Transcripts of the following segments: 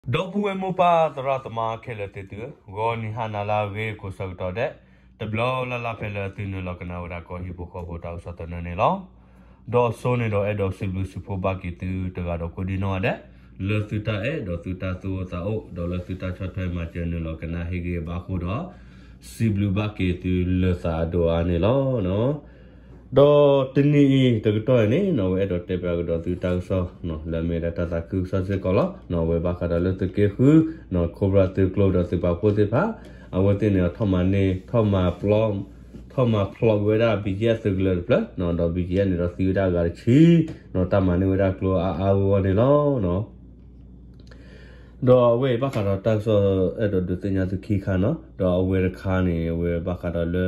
ဒီပုၢ်ဝဲၢ်မိၢ်ပၢ်သရၣ်သမါခဲလၢာ်သ့ၣ်သုဧၢ, ဂီၤနံၤဟါနၤလၢအဂ့ၤကိးဆၢကတီၢ်ဒဲး, တဘျီလၢ်လၢ်ဖဲလၢသုနုာ်လီၤကနၣ်ဝဲဒၣ်ကီၢ်ဟံၣ်ဖိဃီဖိတၢ်ကစီၣ်သနၢၣ်န့ၣ်လီၤ. ဒီးစိန့ၣ်ဒီးအဲၣ်ဒိးစံးဘျုးစံးဖှိၣ်ဘၣ်က့ၤသုတဂၤဒီးကိးဒံနီၢ်ဂၤဒဲး, လၢသုတၢ်အဲၣ်ဒီးသုတၢ်သူၣ်အိၣ်သးအိၣ် ဒီးလၢသုတၢ်ဆီၣ်ထွဲမၤစၢၤနုာ်လီၤကနၣ်ဟ့ၣ်ဂံၢ်ဘါအဃိဒီး, စံးဘျုးဘၣ်က့ၤသုလၢသးအဒိၣ်အါန့ၣ်လီၤ. ဒီးတနံၤအံၤတကတီၢ်အံၤန့ၣ် အဝဲအဲၣ်ဒိးတဲပၠးကဒီးသုတၢ်ကစီၣ် လၢအမ့ၢ်ဝဲဒၣ်တၢ်သးခုကစီၣ်စ့ၢ်ကီးလီၤ. အဝဲဘၣ်ဃးဒီးလၢသုးက့ဃု ခိၣ်ပြၣ်သုးကျိၤဒီးသုးပာ်ဖှိၣ်သ့ၣ်တဖၣ်, အဝဲသ့ၣ်န့ၣ်ထီၣ်မၤန့ၢ် ထီၣ်မၤပျီ ထီၣ်မၤဖျိးက့ၤဝဲဒၣ် BGF သုးကလၢၤတဖျၢၣ်, ဒီး BGF န့ၣ်ဒီးသံဝဲဒၣ်အဂၤတဆံ, ဒီးတၢ်မၤန့ၢ်ဝဲဒၣ်ကျိအါအါဂီၢ်ဂီၢ်န့ၣ်လီၤ. ဒီးအဝဲအံၤဘၣ်ဃးဒီးတၢ်ကစီၣ်အဲၣ်ဒိးဒုးသ့ၣ်ညါသုခံခါနီၤ, ဒီးအဝဲတခါန့ၣ် အဝဲဘၣ်ဃးဒီးလၢ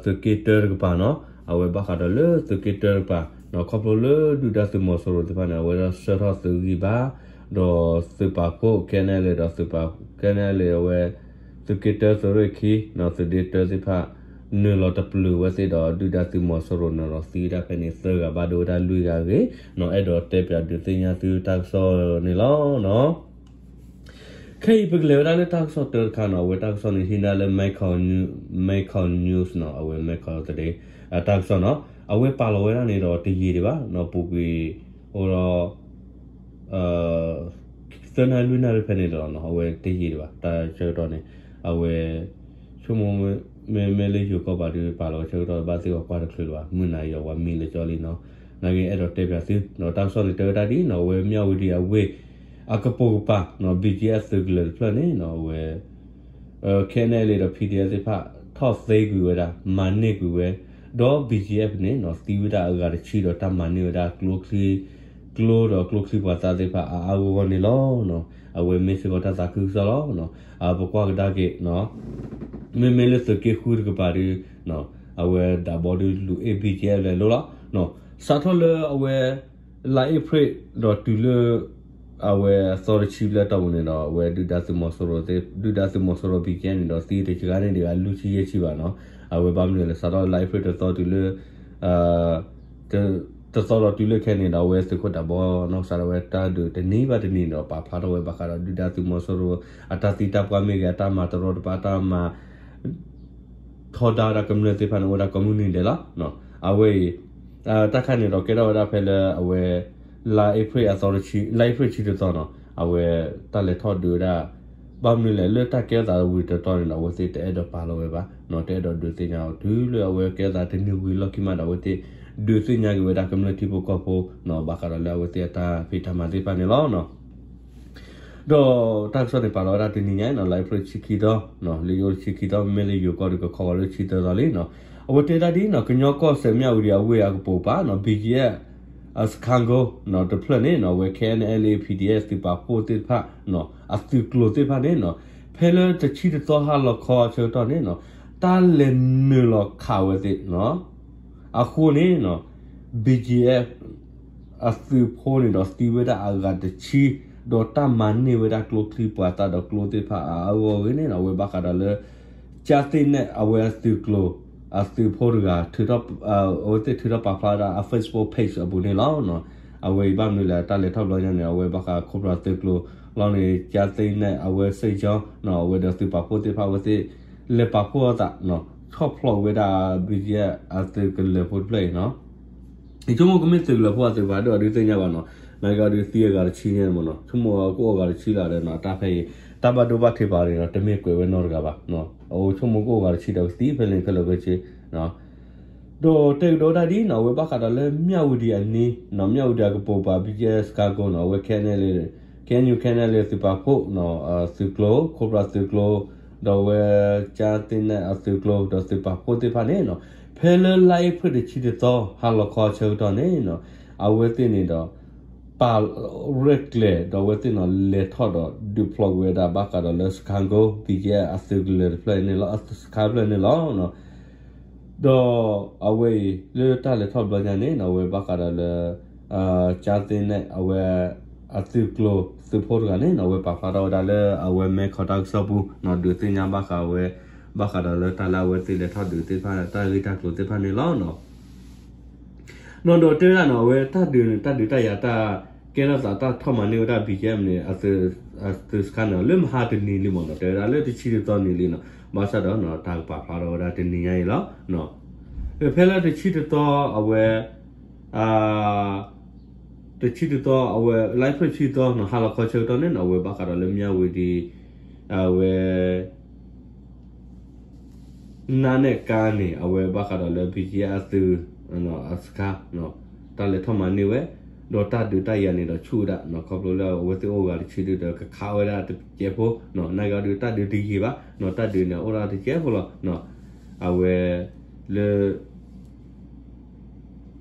သုးက့တၢတကပၤနီၤ, အဝဲဘၣ်ဃးဒီးလၢသုးက့တၢတကပၤ, ခီဖျိလၢဒုၣ်ဒါသုးမီၤစိရိၤသ့ၣ်တဖၣ်န့ၣ် အဝဲဒၣ်ဆှၢထီၣ်သုးဂံၢ်ဘါ, ဒီးသုးပာ်ဖှိၣ် KNLA ဒီးသုးပာ် KNLA အဝဲ သုးက့တၢသုးရ့ၣ်ခံ သုးဒ့တၢသ့ၣ်တဖၣ် နုာ်လီၤတပျုာ်ဝဲသ့ၣ်ဒီး ဒုၣ်ဒါသုးမီၤစိရိၤန့ၣ်ဒီးသံဝဲဒၣ်ဖဲန့ၣ်သၢဂၤဘၣ်ဒိဝဲဒၣ်လွံၢ်ဂၤအဂ့ၢ်, အဲၣ်ဒိးတဲပၠးဒုးသ့ၣ်ညါသုတၢ်ကစီၣ်န့ၣ်လီၤ. ခဲအံၤပကလဲၤဝဲဒၣ်လၢတၢ်ကစီၣ်တၢတခါနီၤ, အဝဲတၢ်ကစီၣ်န့ၣ်ဟံးန့ၢ်လၢ Mekong News နီၤ, အဝဲ Mekong သဒ့ တၢ်ကစီၣ်နီၤ, အဝဲပာ်လီၤဝဲဒၣ်န့ၣ်ဒီးတယံာ်ဒံးဘၣ်နီၤ, ပူၤကွံာ်အိၣ်ဒီး သၢနၣ်ရံၣ်လွံၢ်နၣ်ရံၣ်ဖဲန့ၣ်လီၤနီၤ, အဝဲတယံာ်ဒံးဘၣ် တၢ်ဆၢကတီၢ်န့ၣ်, အဝဲ ဆိကမိၣ် မ့မ့ၢ်လၢယိၤကီၢ်ပၤဒုးပာ်လီၤဝဲဆၢကတီၢ်ဘၣ်သ့ၣ်အီၤကွၢ်တချုးလၢၤဘၣ်, မုၢ်နၤယီၤပှၤမံလၢာ်ကၠီလံနီၤ, နာ်က့အဲၣ်ဒိးတဲပၠးသုနီၤ, တၢ်ကစီၣ်န့ၣ်တဲဝဲဒၣ်ဒ်နီၤ, အဝဲမၠၣ်ဝတံၤအဝ့ၢ် အကပိာ်ကပၤနီၤ, BGF သုးကလၢၤတဖျၢၣ်န့ၣ်နီၤ, အဝဲ KNLA ဒီး PDF သ့ၣ်တဖၣ် ထီၣ်သ့ကွံာ်ဝဲဒၣ် မၤန့ၢ်ကွံာ်ဝဲ, ဒီး BGF န့ၣ်နီၤ သံဝဲဒၣ်အဂၤတဆံဒီးတၢ်မၤန့ၢ်ဝဲဒၣ်ကျိချံ ကျိဒီးကျိချံပှၤသးသ့ၣ်တဖၣ်အါအါဂီၢ်ဂီၢ်န့ၣ်လီၤ. အဝဲမ့ၢ်စ့ၢ်ကီးတၢ်သးခုကစီၣ်လီၤ. ပကွၢ်ကဒါက့ၤ မ့မ့ၢ်လၢသုးက့ဃုတကပၤဒုး အဝဲဒၣ်ဘီဒုးလူၤအ့ၣ် BGF လဲၤလိၤလီၤ. စးထီၣ်လၢအဝဲ လါအ့ဖြ့ၣ်ဒီးတုၤလၢ အဝဲအသီတဆံဘျဲၣ်တီၢ်ပူၤန့ၣ်ဒီး အဝဲဒုၣ်ဒါသုးမီၤစိရိၤ ဒုၣ်ဒါသုးမီၤစိရိၤ BGF န့ၣ်ဒီး သံတစှၤန့ၢ်ဒံးဂၤလွံၢ်ဆံယဲၢ်ဆံဘၣ်နီၤ. အဝဲဘၣ်မနုၤလဲၣ် စးထီၣ်လါအ့ဖြ့ၣ်တသီတုၤလၢ တသီဒီးတုၤလၢခဲအံၤန့ၣ်ဒီး အဝဲသုးခိၣ်ဒၣ်ဘီနီၤ စးထီၣ်ဝဲတၢ်ဒုးတနံၤဘၣ်တနံၤန့ၣ်ဒီး ပာ်ဖျါထီၣ်ဝဲဘၣ်ဃးဒီးဒုၣ်ဒါသုးမီၤစိရိၤ အတၢ်သံတၢ်ပှၢ်မ့ၢ်ဂ့ၤ အတၢ်မၤတရီတပါ အတၢ်မၤ ထီဒါဝဲဒၣ်ကမျၢၢ်သ့ၣ်တဖၣ်န့ၣ် အိၣ်ဝဲဒၣ်ကိးမုၢ်နံၤဒဲးလီၤ. အဝဲအံၤ တၢ်ခါန့ၣ်ဒီးကဲထီၣ်ဝဲဒၣ်ဖဲလၢအဝဲ လါအ့ဖြ့ၣ်အသီတဆံ လါအ့ဖြ့ၣ်ဆံတသီနီၤ အဝဲတၢ်လဲၤထီၣ်ဒုးဝဲဒၣ် ဘၣ်မနုၤလဲၣ် လၢတၢ်ကဲထီၣ်သးဝံၤတတီၤန့ၣ်ဒီး အဝဲသ့ၣ်တအဲၣ်ဒိးပာ်လီၤဝဲဘၣ်နီၤ တအဲၣ်ဒိးဒုးသ့ၣ်ညါအီၤ တုၤလၢအဝဲကဲထီၣ်သးတနံၤဝံၤလီၢ်ခံမးဒီး အဝဲသ့ၣ်ဒုးသ့ၣ်ညါက့ၤဝဲဒၣ်ကမျၢၢ်ထံဖိကီၢ်ဖိနီၤ ဘၣ်ဃးဒီးလၢအဝဲသ့ၣ်အတၢ်ဖံးတၢ်မၤသ့ၣ်တဖၣ်န့ၣ်လီၤ. ဒီးတၢ်ကစီၣ်န့ၣ်ပာ်လီၤဝဲဒၣ်တနံၤညါနီၤ လါအ့ဖြ့ၣ်ဆံခံသီ လၢယအိၣ်ဆံခံသီ မ့မ့ၢ်လၢယိၤကီၢ်ဒီးကခီဂီၤလၢဆံသၢသီလံနီၤ. အဝဲတဲဒၣ်ဒ်နီၤ ကညီကီၢ်စဲၣ် မၠၣ်ဝတံၤအဝ့ၢ်အကပိာ်ကပၤနီၤ BGF စခန်းကုန်းနီၤ တဖျၢၣ်န့ၣ်နီၤ အဝဲ KNLA PDF သုးပာ်ဖှိၣ်သ့ၣ်တဖၣ်နီၤ အသုးကျိၤသ့ၣ်တဖၣ်န့ၣ်နီၤ ဖဲလၢတဆံတသီဟါလီၤခီဆၢကတီၢ်န့ၣ်နီၤ တၢ်လဲၤနုာ်လီၤခးဝဲသ့ၣ်နီၤ အဃိန့ၣ်နီၤ BGF အသုးဖိန့ၣ်ဒီးသံဝဲဒၣ်အဂၤတဆံ ဒီးတၢ်မၤန့ၢ်ဝဲဒၣ်ကျိချံပှၤသးဒီးကျိသ့ၣ်တဖၣ်အါအါဂီၢ်ဂီၢ်အဂ့ၢ်န့ၣ်နီၤ အဝဲဘၣ်ဃးဒီးလၢ ကၠါသ့ၣ်နဲၣ် အဝဲအသုးကျိၤ အသုးဖိတဂၤ ထုးထီၣ် အဝဲသ့ၣ်ထုးထီၣ်ပာ်ဖျါဝဲဒၣ်အ Facebook page အပူၤန့ၣ်လီၤ. အဝဲအံၤဘၣ်မနုၤလဲၣ် တၢ်လဲၤထီၣ်ဘျီညါန့ၣ် အဝဲဘၣ်ဃးခိၣ်ပြၣ်သုးကျိၤလီၤန့ၣ် ကၠါသ့ၣ်နဲၣ် အဝဲစ့ၣ်ကၠီ အဝဲဒီးသုးပာ်ဖှိၣ်သ့ၣ်တဖၣ် အဝဲသ့ၣ်လဲၤပာ်ဖှိၣ်အသး ဆီၣ်ဖျိးဝဲဒၣ် BGF အသုးကလၢၤဖိတဖျၢၣ်အံၤနီၤ ယဆိကမိၣ်ကမ့ၢ်သုးကလၢၤဖိအသုးပှၤဒိၣ်အဒုးသ့ၣ်ညါဘၣ်နီၤ, နာ်က့အဒုးသံအဂၤတဆံညါမ့ၢ်နီၤ, ဆိကမိၣ်ကအိၣ်အဂၤတဆံလၢဒီးနီၤ, တၢ်ဖဲအံၤ တၢ်ဘၣ်ဒိဘၣ်ထံးပာ်န့ၣ်နီၤ, တမ့ၢ်ကွဲးဝဲနီတဂၤဘၣ်, အအိၣ်ဆိကမိၣ်ကအိၣ်အဂၤတဆံဒီးကသံဖဲန့ၣ်ခဲလၢာ်ခဲဆ့ ဒီးတဲကဒီးဒၣ်ဒ်နီၤ, အဝဲဘၣ်ဃးဒီးလၢမၠၣ်ဝတံၤအနံၤနီၤ, မၠၣ်ဝတံၤအကပိာ်ပှၤ BGF စခန်းကုန်းနီၤ, အဝဲ KNLA, KNU KNLA သုးပာ်ဖှိၣ်နီၤ, သုးကျိၤ, ခိၣ်ပြၣ်သုးကျိၤ, ဒီးအဝဲ ကၠါသ့ၣ်နဲၣ်အသုးကျိၤ ဒီးသုးပာ်ဖှိၣ်သ့ၣ်တဖၣ်န့ၣ်နီၤ, ဖဲလၢလါအ့ဖြ့ၣ်တဆံတသီ ဟါလီၤခီဆၢကတီၢ်န့ၣ်နီၤ, အဝဲသ့ၣ်န့ၣ်ဒီး ပာ်ရဲၣ်ကျဲၤ ဒီးအဝဲသ့ၣ်နီၤ လဲၤထီၣ်ဒီးဒုးဖျိးကွံာ်ဝဲဒၣ်ဘၣ်ဃးဒီးလၢ စခန်းကုန်း BGF အသုးကလၢၤတဖျၢၣ်န့ၣ်လီၤ, အသုးစခန်းဖျၢၣ်န့ၣ်လီၤ. ဒီးအဝဲအံၤ လၢတၢ်လဲၤထီၣ်ဘျီညါန့ၣ်နီၤ, အဝဲဘၣ်ဃးဒီးလၢ ကၠါသ့ၣ်နဲၣ် အဝဲ အသုးကျိၤသုးဖိတဂၤန့ၣ်နီၤ, အဝဲပာ်ဖျါထီၣ်ဝဲဒၣ်လၢအဝဲမဲခီတၢ်ကစီၣ်ပူၤနီၤ, ဒုးသ့ၣ်ညါဘၣ်ဃးဝဲ ဘၣ်ဃးဒီးလၢတၢ်လၢအဝဲသ့ၣ်လဲၤထီၣ်ဒုးသ့ၣ်တဖၣ် တၢ်ဂ့ၢ်တၢ်ကျိၤသ့ၣ်တဖၣ်န့ၣ်လီၤ. နီၤဒီးတဲဝဲဒၣ်နီၤ, အဝဲတၢ်ဒုးန့ၣ် တၢ်ဒုးတၢ်ယၤတၢ် က ကဲထီၣ်သးတၢ်ထီၣ်မၤန့ၢ်ဝဲဒၣ် ဘံၣ်ကဲမ့ၢ်န့ၣ် အသုးစခါန့ၣ် လၢမဟါတနံၤလံမ့ၢ်နီၤ, တဲဝဲဒၣ်လၢတဆံတသီနံၤလံနီၤ, ဘၣ်ဆၣ်ဒီး တၢ်ကပာ်ဖျါထီၣ်ဝဲဒၣ်တနံၤညါအံၤလီၤ. ဖဲလၢတဆံတသီအဝဲ တဆံတသီအဝဲ လါဖ့ၤဆံသီနီၤ ဟါလီၤခီဆၢကတီၢ်န့ၣ်နီၤ အဝဲဘၣ်ဃးဒီးလၢမၠၣ်ဝတံၤ အဝဲ နါနဲၣ်ကါန့ၣ် အဝဲဘၣ်ဃးဒီးလၢ ဘံၣ်ကၠံအသုး အစခါ တၢ်လဲၤထီၣ်မၤန့ၢ်ဝဲ, ဒီးတၢ်ဒုးတၢ်ယၤန့ၣ်ဒီးဆူၣ်ဝဲဒၣ် ခီဖျိလၢအဝဲသ့ၣ်အိၣ်ဂၤတဆံဒုဒီးကခးဝဲဒၣ်တစဲးဖိ, နာ်က့အီၤဒုးတၢ်ဒုးတယံာ်ဘၣ်, တၢ်ဒုးန့ၣ်အိၣ်ဒၣ်တစဲးဖိလီၤ. အဝဲ လၢ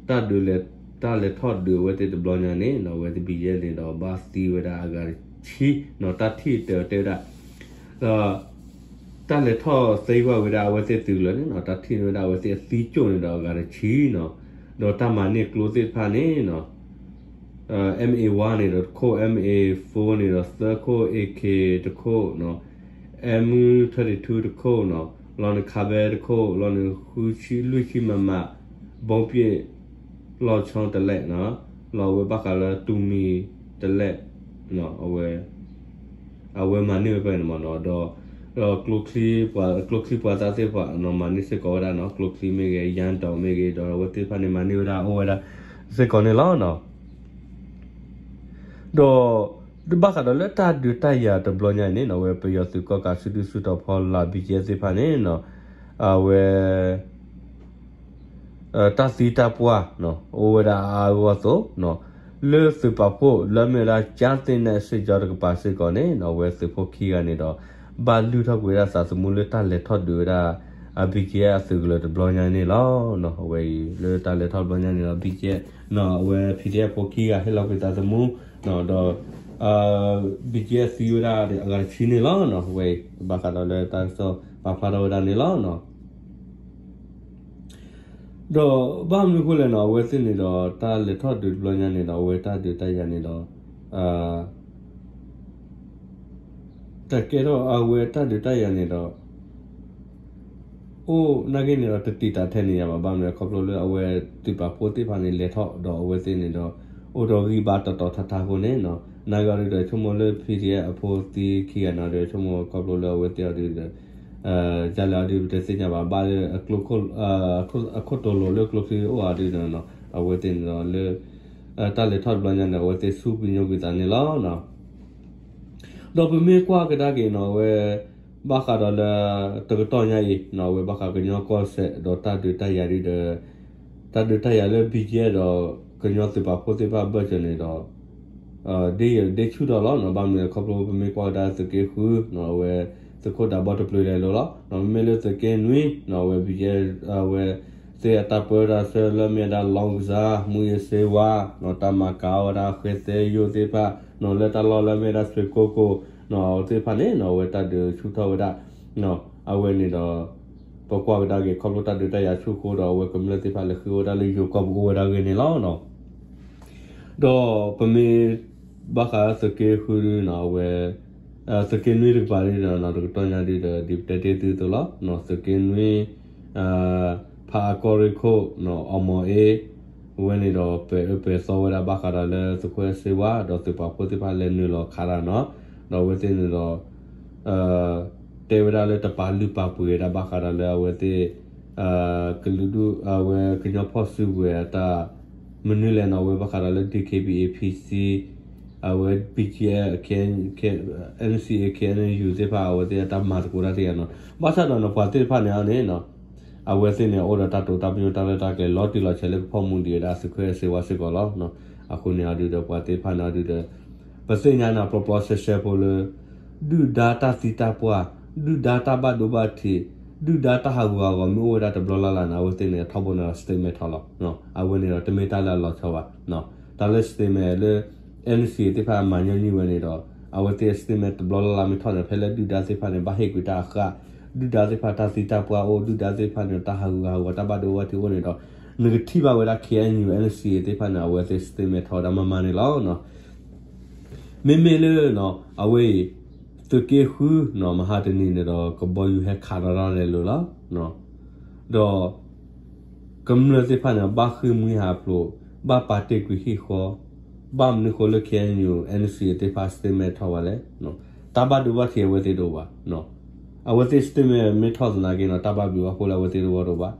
တၢ်ဒုးလဲၤ တၢ်လဲၤထီၣ်ဒုးအဝဲသ့ၣ်တဘျီညါန့ၣ်နီၤ အဝဲသ့ၣ် ဘံၣ်ကၠံန့ၣ်ဒီးဘၣ်သံဝဲဒၣ်အဂၤတဆံနီၤ, တၢ်ထံၣ်တၢၤတဲဝဲဒၣ် ဒီး တၢ်လဲၤထီၣ်သံကွၢ်ဝဲဒၣ်အဝဲသ့ၣ်သုးကလၢၤန့ၣ်နီၤ တၢ်ထံၣ်န့ၢ်ဝဲဒၣ်အဝဲသ့ၣ်အသံကၠိၣ်န့ၣ်ဒီးအဂၤတဆံနီၤ, ဒီးတၢ်မၤန့ၢ်ကျိသ့ၣ်တဖၣ်န့ၣ်နီၤ MA one န့ၣ်ဒီးတခိၣ်, MA four န့ၣ်ဒီးသၢခိၣ်, AK တခိၣ်နီၤ, M thirty-two တခိၣ်နီၤ, လီၤန့ၣ် ခးဘဲတခိၣ်, လီၤန့ၣ် လွံၢ်ဆံမမ, ဘီပ့ၣ် လီၤဆီတလဲၣ်နီၤ, လီၤဝဲဘၣ်ဃးလၢတူၢ်မံၤတလဲၣ်, အဝဲ အဝဲမၤန့ၢ်ဝဲဖဲန့ၣ်မ့ၢ်နီၤ, ဒီး ဒီးကျိချံ ကျိချံပှၤသးသ့ၣ်တဖၣ်နီၤ မၤန့ၢ်စ့ၢ်ကီးဝဲဒၣ်နီၤ, ကျိချံမ့ၢ်ဂ့ၤ ယၢ်တီၤမ့ၢ်ဂ့ၤ ဒီးအဝဲသ့ၣ်တဖၣ်န့ၣ် မၤန့ၢ်ဝဲဒၣ်အိၣ်ဝဲဒၣ်စ့ၢ်ကီးန့ၣ်လီၤ. ဒီး ဘၣ်ဃးဒီးလၢတၢ်ဒုးတၢ်ယၤတဘျီညါအံၤန့ၣ်နီၤ အဝဲပယီၤသုးကီၣ်ကးစုဒုၣ်စုတီၤဖီလာ် ဘံၣ်ကၠံသ့ၣ်တဖၣ်န့ၣ်နီၤ အဝဲ တၢ်သံတၢ်ပှၢ် အိၣ်ဝဲဒၣ်အါအါဂီၢ်ဂီၢ်အသိး လၢသုးပာ်ဖှိၣ်လၢမ့ၢ်ဝဲဒၣ် ကၠါသ့ၣ်နဲၣ်စ့ၣ်ကၠီတကပၤစ့ၢ်ကီးန့ၣ်နီၤ အဝဲသုးဖိခံဂၤန့ၣ်ဒီး ဘၣ်လုၢ်ထီၣ်ကွံာ်ဝဲဒၣ်သးသမူလၢတၢ်လဲၤထီၣ်ဒုးဝဲဒၣ် အ ဘံၣ်ကၠံအသုးကလၢၤတဘျီညါန့ၣ်လီၤ. အဝဲအံၤလၢတၢ်လဲၤထီၣ်တဘျီညါန့ၣ်ဒီး ဘံၣ်ကၠံ အဝဲ PDF ဖိခံဂၤဟ့ၣ်လီၤကွံာ်သးသမူ ဒီး ဘံၣ်ကၠံသံဝဲဒၣ်အဂၤတဆံန့ၣ်လီၤ. အဝဲအံၤ ဘၣ်ဃးဒီးလၢတၢ်ကစီၣ်ပာ်ဖျါထီၣ်ဝဲဒၣ်န့ၣ်လီၤ. ဒီးဘၣ်မနုၤအဃိလဲၣ်နီၤ အဝဲသ့ၣ်န့ၣ်ဒီး တၢ်လဲၤထီၣ်ဒုးတဘျီညါန့ၣ်ဒီး အဝဲတၢ်ဒုးတၢ်ယၤန့ၣ်ဒီး တၢ်ကဲထီၣ်အဝဲတၢ်ဒုးတၢ်ယၤန့ၣ်ဒီး အိၣ်နာ်က့န့ၣ်ဒီး တတံာ်တာ်ထဲန့ၣ်ယၤဘၣ်. ဘၣ်မနုၤလဲၣ် ခီဖျိလၢအဝဲသုးပာ်ဖှိၣ်သ့ၣ်တဖၣ်န့ၣ် လဲၤထီၣ်ဒီးအဝဲသ့ၣ်န့ၣ်ဒီး အိၣ်ဒီးဂံၢ်ဘါတီၤတီၤထါထါအဃိန့ၣ်နီၤ နာ်က့အီၤဒုဒီး ဆိကမိၣ်လၢ PDF အဖိသံခံဂၤန့ၣ်ဒီး ဆိကမိၣ်ခီဖျိလၢအဝဲသ့ၣ်အီၤဒုဒီး ဒ်လဲၣ်အီၤဒုပတသ့ၣ်ညါဘၣ် ဘၣ်လၢ အခိၣ်တိလိၤလၢကျိချံအိၣ်အီၤဒုန့ၣ်နီၤ အဝဲသ့ၣ်န့ၣ်ဒီးလၢ တၢ်လဲၤထီၣ်တဘျီညါန့ၣ် အဝဲသ့ၣ်ဆူပညိကွံာ်သးန့ၣ်လီၤ. ဒီးပမ့ၢ်ကွၢ်ကဒါက့ၤနီၤ အဝဲ ဘၣ်ဃးဒီးလၢ တကတီၢ်ညါအံၤနီၤ အဝဲဘၣ်ဃးကညီကီၢ်စဲၣ်ဒီးတၢ်ဒုးတၢ်ယၤဒုဒီး တၢ်ဒုးတၢ်ယၤလၢ ဘံၣ်ကၠံ ဒီးကညီသုးပာ်ဖှိၣ်သ့ၣ်တဖၣ်ဘၢၣ်စၢၤန့ၣ်ဒီး ဒ်ယဒ့ဆူၣ်ထီၣ်လီၤနီၤ. ဘၣ်မနုၤလဲၣ် ခီဖျိပမ့ၢ်ကွၢ်ကဒါသုးက့ဃုနီၤ အဝဲ သုးခိၣ်ဒးဘီတပျုၤလဲၤလိၤလီၤ. မ့မ့ၢ်လၢသုးက့နွံနီၤ အဝဲ ဘံၣ်ကၠံ အဝဲ သ့ၣ်အတၢ်ပၢတၢ်ဆှၢလၢမ့ၢ်ဝဲဒၣ် လောင်းကစား, မူးယစ်ဆေးဝါးနီၤ တၢ်မၤကၤအီၤဝဲဒၣ်ဃဲသဲယိၣ်သ့ၣ်တဖၣ်နီၤ လၢတၢ်လီၢ်လၢမ့ၢ်ဝဲဒၣ် ရွှေကုက္ကို သ့ၣ်တဖၣ်န့ၣ်နီၤ အဝဲတၢ်ဒုးဆူၣ်ထီၣ်ဝဲဒၣ် အဝဲန့ၣ်ဒီး ပကွၢ်ကဒါက့ၤ ခီဖျိတၢ်ဒုးတၢ်ယၤဆူၣ်အဃိဒီး အဝဲကမျၢၢ်သ့ၣ်တဖၣ်လဲၤဃ့ဝဲဒၣ်လၢယိၤကီၢ်ပူၤအိၣ်ဝဲဒၣ်အဂ့ၢ်န့ၣ်လီၤ. ဒီးပမ့ၢ် ဘၣ်ဃးသုးက့ဃုဒုနီၤ အဝဲ သုးက့နွံတကပၤဒုဒီး တကတီၢ်ညါဒုဒီး ဒ်ပတဲတ့ၢ်သုအသိးလီၤ. သုးက့နွံ ဖးအကီၢ်ရ့ၣ်ခိၣ် အီၣ်မီၤအ့ အဝဲန့ၣ်ဒီး ပဲၤအၢပဲၤသီဝဲဒၣ်ဘၣ်ဃးဒီးလၢသုးခိၣ်အဲၣ်စ့ဝါ ဒီးသုးပာ်ဖှိၣ်သ့ၣ်တဖၣ်လဲၤနုာ်လီၤခးတၢ်နီၤ ဒီးအဝဲသ့ၣ်န့ၣ်ဒီး တဲဝဲဒၣ်လၢတပာ်လုၢ်ပာ်ပှ့ၤဝဲဒၣ်ဘၣ်ဃးဒီးလၢအဝဲသ့ၣ် ကလုာ်ဒူၣ် အဝဲကညီဖီၣ်စုကဝဲၤအတၢ် မနုၤလဲၣ်နီၤ အဝဲဘၣ်ဃးဒီးလၢ DKBA PC အဝဲ BGF NCA KNU သ့ၣ်တဖၣ် အဝဲသ့ၣ်အတၢ်မၤသကိးတၢ်တယၤနီၤ ဘၣ်ဆၣ်ဒီးနီၤ ပှၤသ့ၣ်တဖၣ်န့ၣ်န့ၣ် အဝဲသ့ၣ်န့ၣ် အိၣ်ဒီးတၢ်တိာ်တၢ်ပညိၣ်တၢ်ရဲၣ်တၢ်ကျဲၤလီၤတံၢ်လီၤဆဲးလၢကဖီၣ်မူဒံးဝဲဒၣ်သုးခိၣ်အဲၣ်စ့ဝါစ့ၢ်ကီးလီၤ. အဃိန့ၣ်အီၤဒုဒီး ပှၤသ့ၣ်တဖၣ်န့ၣ်အီၤဒုဒီး ပသ့ၣ်ညါန့ၣ် ပျီပျီဆှဲဆှဲဖိလၢ ဒုၣ်ဒါတၢ်သံတၢ်ပှၢ်, ဒုၣ်ဒါတၢ်ဘၣ်ဒိဘၣ်ထံး, ဒုၣ်ဒါတၢ်ဟးဂူာ်ဟးဂီၤမ့ၢ်အိၣ်ဝဲဒၣ်တဘျီလၢ်လၢ်န့ၣ် အဝဲသ့ၣ်န့ၣ် ထီဘိန့ၣ်ဒီး statement ထီၣ်လီၤ. အဝဲန့ၣ်ဒီး တမ့ၢ်တၢ်လၢအလီၤဆီဘၣ်. တၢ်လၢ statement လၢ NCA သ့ၣ်တဖၣ်မၤညီနုၢ်ဝဲန့ၣ်ဒီး အဝဲသ့ၣ် statement တဘျီလၢ်လၢ်မ့ၢ်ထီၣ်န့ၣ် ဖဲလၢဒုၣ်ဒါသ့ၣ်တဖၣ်န့ၣ် ဘၣ်ဟ့ၣ်ကွံာ်တၢ်အဃၢ်, ဒုၣ်ဒါသ့ၣ်တဖၣ်တၢ်သံတၢ်ပှၢ်အိၣ်, ဒုၣ်ဒါသ့ၣ်တဖၣ်န့ၣ် တၢ်ဟးဂူာ်ဟးဂီၤ တၢ်ဘၣ်ဒိဘၣ်ထံးအိၣ်န့ၣ်ဒီး နကထံၣ်ဘၣ်ဝဲဒၣ် KNU NCA သ့ၣ်တဖၣ်န့ၣ် အဝဲသ့ၣ် statement ထီၣ်ဝဲဒၣ်မးမးန့ၣ်လီၤ. မ့မ့ၢ်လၢ အဝဲအံၤ သုးက့ဃုနီၤ မဟါတနံၤန့ၣ်ဒီး ကဘီယူၤဟဲခးဒီးတၢ်လဲၤလိၤလီၤ. ဒီး ကမျၢၢ်သ့ၣ်တဖၣ်န့ၣ် ဘၣ်ဃ့ၢ်မှံဟးဖျိး, ဘၣ်ပာ်တ့ၢ်ကွံာ်ဟံၣ်ဃီ, ဘၣ်မနုၤဃိလၢ K N U N C သ့ၣ်တဖၣ် statement ထီၣ်ဝဲလဲၣ်. တၢ်ဘၣ်ဒိဘၣ်ထံးအဝဲသ့ၣ်တအိၣ်ဘၣ်. အဝဲသ့ၣ် statement မ့ၢ်ထီၣ်သနာ်က့န့ၣ် တၢ်ဘၣ်ဘျုးဘၣ်ဖှိၣ်လၢအဝဲသ့ၣ်တအိၣ်ဘၣ်.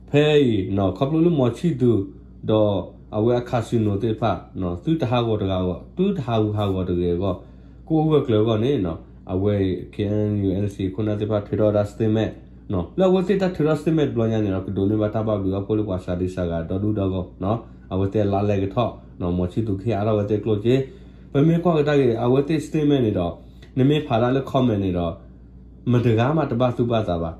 ဖဲအံၤ ခီဖျိလၢမီၤဆံၣ်သူး ဒီးအဝဲအ casino သ့ၣ်တဖၣ် သုတဟးဂီၤတဂၤဂီၢ် သုတဟးဂူာ်ဟးဂီၤတဂ့ၤအဂီၢ် ကအိၣ်ဂၢၢ်ကျၢၤအဂီၢ်န့ၣ် အဝဲ K N U N C ခိၣ်နၢ်သ့ၣ်တဖၣ်ထုးထီၣ်ဝဲဒၣ် statement လၢအဝဲသ့ၣ်တၢ်ထုးထီၣ် statement တဘျီညါန့ၣ်ဒီး ကဒိးန့ၢ်ဘၣ်တၢ်ဘၣ်ဘျုးဘၣ်ဖှိၣ်လၢပှၤစှၤဒံစှၤဂၤဒီဒူၣ်ဒီဂီၢ် အဝဲသ့ၣ်အလါလဲကထီၣ် မီၤဆံၣ်သူးကဟ့ၣ်အါထီၣ်ဝဲသ့ၣ်ကျိၣ်စ့ ပမ့ၢ်ကွၢ်ကဒါက့ၤ အဝဲသ့ၣ် statement န့ၣ်ဒီး နမ့ၢ်ဖးဒၣ်လၢ comment န့ၣ်ဒီး မတဂၤမးတဘၣ်သူၣ်ဘၣ်သးဘၣ်.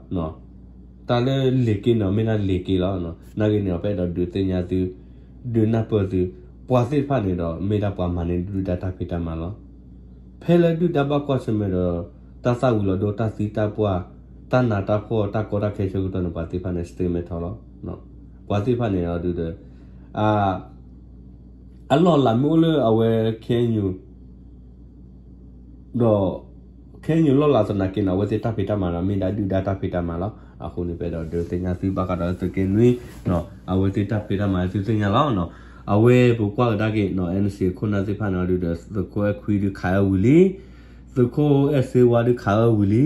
တၢ်လၢလံာ်က့န့ၣ်မ့ၢ်ဒၣ်လံာ်က့လီၤ. နာ်က့န့ၣ်ဒီး ပအဲၣ်ဒိးဒုးသ့ၣ်ညါသု ဒုးနၢ်ပၢၢ်သု ပှၤသ့ၣ်တဖၣ်န့ၣ်ဒီး မ့ၢ်ဒၣ်ပှၤမၤန့ၢ်ဒုၣ်ဒါတၢ်ဖံးတၢ်မၤလီၤ. ဖဲလၢဒုၣ်ဒါဘၣ်ကွၢ်ဆၢၣ်မဲာ်ဒီး တၢ်သၣ်ဝံၤလီၤဒိ တၢ်သံတၢ်ပှၢ် တၢ်နးတၢ်ဖှီၣ် တၢ်ကီတၢ်ခဲဆၢကတီၢ်န့ၣ် ပှၤသ့ၣ်တဖၣ်န့ၣ် statement ထီၣ်လီၤ. ပှၤသ့ၣ်တဖၣ်န့ၣ်ဒီး အလီၢ်အလၤမ့ၢ်အိၣ်လၢအဝဲ K N U ဒီး K N U လီၢ်လၤသနာ်က့န့ၣ် အဝဲသ့ၣ်တၢ်ဖံးတၢ်မၤဒီး မ့ၢ်ဒၣ်ဒုၣ်ဒါတၢ်ဖံးတၢ်မၤလီၤ. အဃိန့ၣ် ပအဲၣ်ဒိးဒုးသ့ၣ်ညါသုဘၣ်ဃးဒီးသုးက့နွံ အဝဲသ့ၣ်တၢ်ဖံးတၢ်မၤသုသ့ၣ်ညါလီၤ. အဝဲပကွၢ်ကဒါက့ၤ N C ခိၣ်နၢ်သ့ၣ်တဖၣ်န့ၣ်ဒီး သုးခိၣ်အဲၣ်ခွံဒုးခးအၢဝံၤလံ သုးခိၣ်အဲၣ်စ့ဝါဒုးခးအၢဝံၤလံ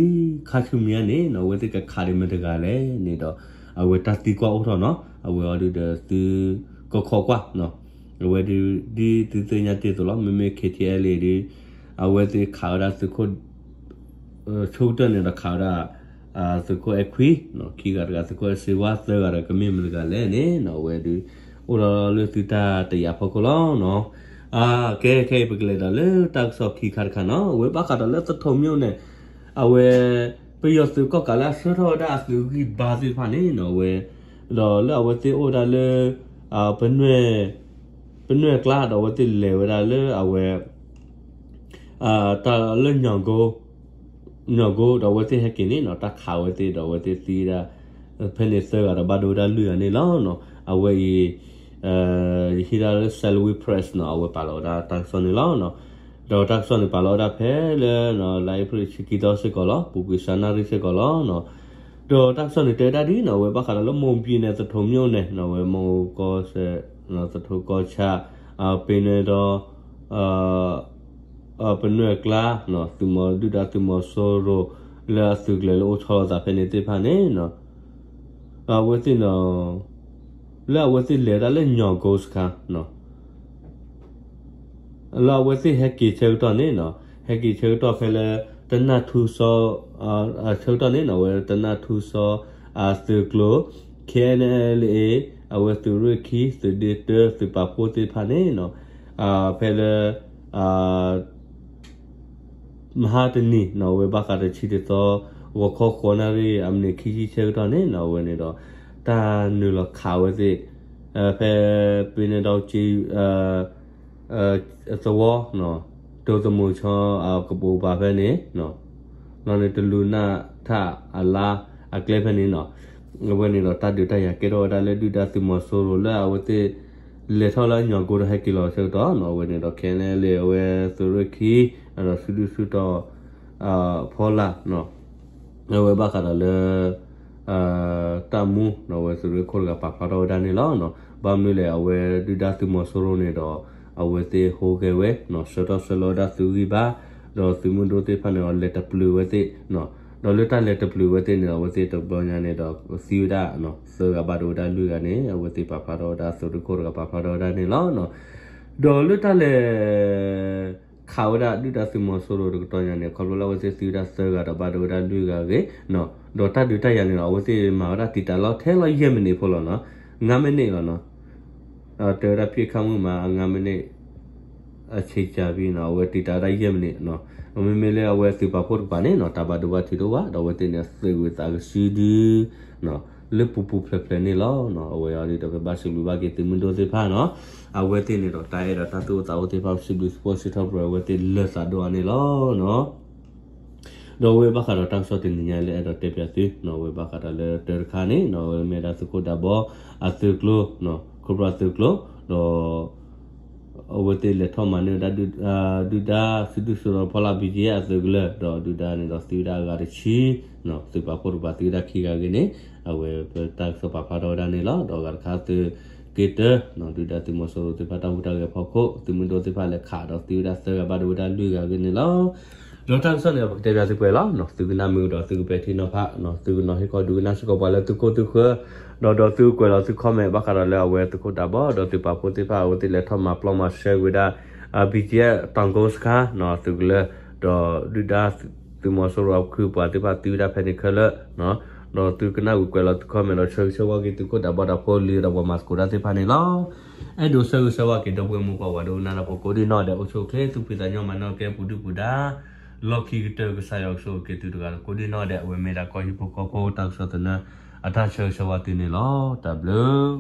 ခါဆူညါန့ၣ် အဝဲသ့ၣ်ကခးဒံးမတဂၤလဲၣ်န့ၣ်ဒီး အဝဲတၢ်သံကွၢ်အိၣ်ထီၣ်နီၤ အဝဲအီၤဒုးဒီးသုကခိးကွၢ် အဝဲဒုး ဒ်သုသ့ၣ်ညါတ့ၢ်အသိးလီၤ မ့မ့ၢ် K T L A ဒုး အဝဲသ့ၣ်ခးဝဲဒၣ်သုးခိၣ် ဆိကတၢၢ်န့ၣ်ဒီးခးဝဲဒၣ် သုးခိၣ်အဲၣ်ခွံ ခံဂၤတဂၤ သုးခိၣ်အဲၣ်စ့ဝါ သၢဂၤဒီးကမ့ၢ်မတဂၤလဲၣ်န့ၣ် အဝဲဒုး အိၣ်ဒီးလၢသုတၢ်တယာ်ဖီခိၣ်လီၤနီၤ. ကဲ ခဲအံၤပကလဲၤဒီးလၢတၢ်ကစီၣ်ခံခါတခါနီၤ အဝဲဘၣ်ဃးဒီးလၢသထိးမၠိၣ်န့ၣ် အဝဲ ပယီၤသုးကီၣ်ကးလၢအဆှၢထီၣ်ဝဲဒၣ်အသုးဂံၢ်ဘါသ့ၣ်တဖၣ်န့ၣ်နီၤ အဝဲ ဒီးလၢအဝဲသ့ၣ်အိၣ်ဝဲဒၣ်လၢ ပ ပနွဲၢ်ကျါဒီးအဝဲသ့ၣ်လဲၤဝဲဒၣ်လၢအဝဲ တၢ်လၢ ညီၣ်ကိ ဒီးအဝဲသ့ၣ်ဟဲက့ၤန့ၣ်နီၤ တၢ်ခးဝဲသ့ၣ်ဒီးအဝဲသ့ၣ်သံဝဲဒၣ် ဖဲန့ၣ်သၢဂၤဒီးဘၣ်ဒိဝဲဒၣ်လွံၢ်ဂၤန့ၣ်လီၤ. အဝဲအံၤ ယဟံးဒၣ်လၢ Salween Press နီၤ အဝဲပာ်လီၤဝဲဒၣ်တၢ်ကစီၣ်န့ၣ်လီၤ. ဒီးတၢ်ကစီၣ်န့ၣ်ပာ်လီၤဝဲဒၣ်ဖဲလၢ လါအ့ဖြ့ၣ်ဆံခံသီစ့ၢ်ကီးလီၤ ပူၤကွံာ်စှၤနၣ်ရံၣ်စ့ၢ်ကီးလီၤ. ဒီးတၢ်ကစီၣ်န့ၣ်တဲဝဲဒၣ်ဒ်နီၤ အဝဲဘၣ်ဃးဒီးလၢ မွန်ပြည်နယ် သထိးမၠိၣ်န့ၣ်နီၤ အဝဲ မွန်ကီၢ်စဲၣ် သထိးကီၢ်ဆၣ် ပ့ၤနဲဒီး ပနွဲၢ်ကျါ သုးမီၤဒုၣ်ဒါသုးမီၤစိရိၤ လၢအသုးကျဲၤလၢအိၣ်ဆီလီၤသးဖဲန့ၣ်သ့ၣ်တဖၣ်န့ၣ်နီၤ အဝဲသ့ၣ်နီၤ လၢအဝဲသ့ၣ်လဲၤဝဲဒၣ်လၢ ညီၣ်ကိ စခါ လၢအဝဲသ့ၣ်ဟဲက့ၤဆၢကတီၢ်န့ၣ်နီၤ ဟဲက့ၤဆၢကတီၢ်ဖဲလၢ တနၢ်ထူစီ ဆၢကတီၢ်န့ၣ်နီၤ အဝဲတနၢ်ထူစီ အသုးကျိၤ K N L A အဝဲသုးရ့ၣ်ခံ သုးဒ့တၢ သုးပာ်ဖှိၣ်သ့ၣ်တဖၣ်န့ၣ်နီၤ ဖဲလၢ မဟါတနံၤနီၤ အဝဲဘၣ်ဃးဒီးဆံတသီ ဂီၤခီဃိးနၣ်ရံၣ် အမံးနံးခံဆံဆၢကတီၢ်န့ၣ်နီၤ အဝဲန့ၣ်ဒီး တၢ်နုာ်လီၤခးဝဲသ့ၣ် ဖဲပ့ၤနဲဒီကၠ့ သဝီ တိၤသမူးဆီ ကပိာ်ပၤဖဲန့ၣ် လီၤန့ၣ်တလူၤနၢ်ထၣ်အလါအကျဲဖဲန့ၣ်နီၤ အဝဲန့ၣ်ဒီးတၢ်ဒုးတၢ်ယၤကဲထီၣ်ဝဲဒၣ်လၢဒုၣ်ဒါသုးမီၤစိရိၤလၢအဝဲသ့ၣ် လဲၤထီၣ်လၢညီၣ်ကိဒီးဟဲက့ၤလီၤဆၢကတီၢ်နီၤ အဝဲန့ၣ်ဒီး ခဲန့ၣ်လၢအဝဲသုးရ့ၣ်ခံ ဒီးစုဒုၣ်စုတီၤ ဖီလာ် အဝဲဘၣ်ဃးဒီးလၢ တၢ်မူ အဝဲသုးရ့ၣ်ခိၣ်တဂၤပာ်ဖျါထီၣ်ဝဲဒၣ်န့ၣ်လီၤ. ဘၣ်မနုၤလဲၣ် အဝဲဒုၣ်ဒါသုးမီၤစိရိၤန့ၣ်ဒီး အဝဲသ့ၣ်ဟူးဂဲၤဝဲ ဆှၢထီၣ်ဆှၢလီၤဝဲဒၣ်သုးဂံၢ်ဘါ ဒီးသုးမုၢ်ဒိၣ်သ့ၣ်တဖၣ်န့ၣ်ဒီး လဲၤတပျုာ်ဝဲသ့ၣ် ဒီးလၢတၢ်လဲၤတပျုာ်ဝဲသ့ၣ်န့ၣ်ဒီး အဝဲသ့ၣ်တဘျီညါန့ၣ်ဒီး သံဝဲဒၣ် သၢဂၤဘၣ်ဒိဝဲဒၣ်လွံၢ်ဂၤန့ၣ် အဝဲသ့ၣ်ပာ်ဖျါထီၣ်ဝဲဒၣ် သုးရ့ၣ်ခိၣ်တဂၤပာ်ဖျါထီၣ်ဝဲဒၣ်န့ၣ်လီၤ. ဒီးလၢတၢ်လဲၤ ခးဝဲဒၣ်ဒုၣ်ဒါသုးမီၤစိရိၤတကတီၢ်ညါန့ၣ် ခီဖျိလၢအဝဲသ့ၣ်သံဝဲဒၣ်သၢဂၤဒီးဘၣ်ဒိဝဲဒၣ်လွံၢ်ဂၤအဂ့ၢ် ဒီးတၢ်ဒုးတၢ်ယၤန့ၣ်ဒီး အဝဲသ့ၣ်မၤဝဲဒၣ်တံာ်တာ်လီၤထဲလီၤယဲၢ်မံးနံးဖိလီၤနီၤ ငါးမံးနံးလီၤနီၤ တဲဝဲဒၣ် ပစ်ခတ်မှုမှာ ငါးမံးနံး အချိန်ကြာပြီနီၤ အဝဲတံာ်တာ်ဝဲဒၣ်ယဲၢ်မံးနံးနီၤ မ့မ့ၢ်လၢအဝဲသုးပာ်ဖှိၣ်တကပၤန့ၣ်နီၤ တၢ်ဘၣ်ဒိဘၣ်ထံးတအိၣ်ဘၣ် ဒီးအဝဲသ့ၣ်န့ၣ် သုးဝံသးကစုဒု လၢပူၤပူၤဖျဲးဖျဲးန့ၣ်လီၤ. အဝဲအံၤဒီးပဘၣ်စံးဘျုးဘၣ်က့ၤသုးမုၢ်ဒိၣ်သ့ၣ်တဖၣ်နီၤ အဝဲသ့ၣ်န့ၣ်ဒီးတၢ်အဲၣ်ဒီးတၢ်သူၣ်အိၣ်သးအိၣ်သ့ၣ်တဖၣ် ပစံးဘျုးစံးဖှိၣ်စံးထီၣ်ပတြၢၤအဝဲသ့ၣ်လၢာ်သးဒိၣ်အါန့ၣ်လီၤ. ဒီးအဝဲဘၣ်ဃးဒီးတၢ်ကစီၣ်တနံၤညါလၢအဲၣ်ဒိးတဲပၠးသုနီၤ အဝဲဘၣ်ဃးဒီးလၢတၢတခါန့ၣ်နီၤ အဝဲမ့ၢ်ဒၣ်သုးခိၣ်ဒးဘီအသုးကျိၤ ခိၣ်ပြၢ်သုးကျိၤ ဒီး အဝဲသ့ၣ်လဲၤထီၣ်မၤန့ၢ်ဝဲဒၣ် ဒုၣ်ဒါစုဒုၣ်စုတီၤဖီလာ် ဘံၣ်ကယဲၢ် အသုးကလၢၤ ဒီးဒုၣ်ဒါန့ၣ်ဒီးသံဝဲဒၣ်အဂၤတဆံ သုးပာ်ဖှိၣ်တကပၤသံဝဲဒၣ်ခံဂၤအဂ့ၢ်န့ၣ် အဝဲပတၢ်ကစီၣ်ပာ်ဖျါထီၣ်ဝဲဒၣ်န့ၣ်လီၤ. ဒီးအဂၤတခါသုး က့ၤတၢ် ဒုၣ်ဒါသုးမီၤစိရိၤသ့ၣ်တဖၣ်တၢ်ဟူးတၢ်ဂဲၤဖီခိၣ် သုးမုၢ်ဒိၣ်သ့ၣ်တဖၣ်လဲၤခးဒီးသံဝဲဒၣ်သၢဂၤဘၣ်ဒိဝဲဒၣ်လွံၢ်ဂၤအဂ့ၢ်န့ၣ်လီၤ. ဒီးတၢ်ကစီၣ်န့ၣ် ပကတဲပၠးသုပှဲၤလီၤ. သုကနၣ်မ့ၢ်ဒီးသုကပဲာ်ထံနီၤဖး သုကနီၤဟ့ၣ်ခီဒုးကနၣ်စ့ၢ်ကီးပှၤလၢသုကိၢ်သုဃၢၤ ဒီးဒီးသုကွဲးလီၤသု comment ဘၣ်ဃးဒီးလၢအဝဲသုးခိၣ်ဒးဘီ ဒီးသုးပာ်ဖှိၣ်သ့ၣ်တဖၣ်အဝဲသ့ၣ်လဲၤထီၣ်မၤပျီမၤရှဲဝဲဒၣ် BGF တီၤကိစခါ သုးကလၢၤ ဒီးဒုၣ်ဒါသုးမီၤစိရိၤအခုပှၤသ့ၣ်တဖၣ်သံဝဲဒၣ်ဖဲန့ၣ်ခဲလၢာ် ဒီးသုကနၣ်ဝံၤကွဲးလီၤသု comment ဒီးဆၢဂ့ၤဆၢဝါက့ၤသုးခိၣ်ဒးဘီဒီးဖိလံၤ ဒီးပှၤမၤသကိးတၢ်သ့ၣ်တဖၣ်န့ၣ်လီၤ. အဲၣ်ဒိးဆၢဂ့ၤဆၢဝါက့ၤဒီပုၢ်ဝဲၢ်မိၢ်ပှၢ်ဝဲဒိကနၣ်တၢ်ဖိကိးဒံနီၢ်ဒဲး အိၣ်ဆူၣ်အိၣ်ချ့ သူၣ်ဖှံသးညီ မၤနၢၤကဲပူၤဒုၣ်ပူၤဒါ လီၢ်ခံကတၢၢ် ကစၢ်ယွၤကဆိၣ်ဂ့ၤက့ၤသုတဂၤကိးဒံနီၢ်ဒဲး အဝဲမ့ၢ်ဒၣ်ကီၢ်ဟံၣ်ဖိဃီဖိတၢ်ကစီၣ်သနၢၣ် အတၢ်ဆၢဂ့ၤဆၢဝါသုန့ၣ်လီၤ. တၢ်ဘျုး